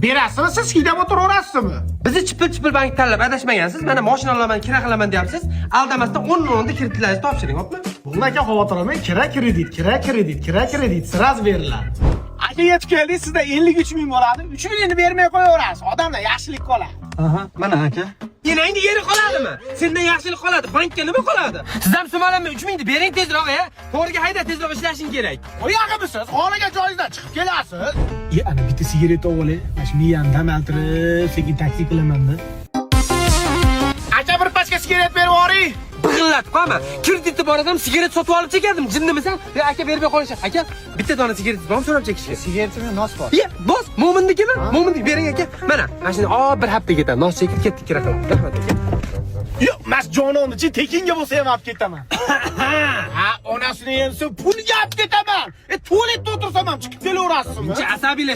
Berasizmi, siz hiydab o'tiraverasizmi? Bizni chipil chipil bank tanlab adashmagansiz. Mana mashina olaman, kira qilaman deyapsiz. Aldamasdan 10 o'nda kreditlaringizni topshiring, xo'pmi? Bo'ldi aka, xavotir olmang, kira kredit, kira kredit, kira kredit сразу beriladi. Aka, yetib keldik, sizda 53 ming bo'ladi. 3 mingini bermay qo'yaverasiz. Odamlar yaxshilik qoladi. Aha, mana aka. Enangni yeri qoladimi? Sendan yaxshilik qoladi, bankka nima qoladi? Siz ham sumalanmay 3 mingni bering tezroq, ya. To'g'riga hayda, tezroq ishlashing kerak. Oyog'imisiz? Xohlagan joyingizdan chiqib kelasiz. E, ana bitta sigaret olib, mana shu miyamni dam oltirib, sekin taksi qilaman-da. Aka, bir pachka sigaret berib yuboring. Big'illatib qo'yma. Kreditni bor odam sigaret sotib olib chekadimi? Jinnimisan? Ya aka, bermay qo'yish. Aka, bitta dona sigaret bormi so'rab chekishga? Sigaretimga nos bor. Ya, bos, Mo'minnikimi? Mo'minniki bering aka. Mana, mana shuni bir hafta ketadi. Nos chekib ketdik kira qilib. Rahmat aka. Yo'q, mas jononni tekinga bo'lsa ham olib ketaman. Ha, onasini yemsa pulga olib ketaman. E, tualetda o'tirsam ham chiqib kelaverasizmi? Asabiylashib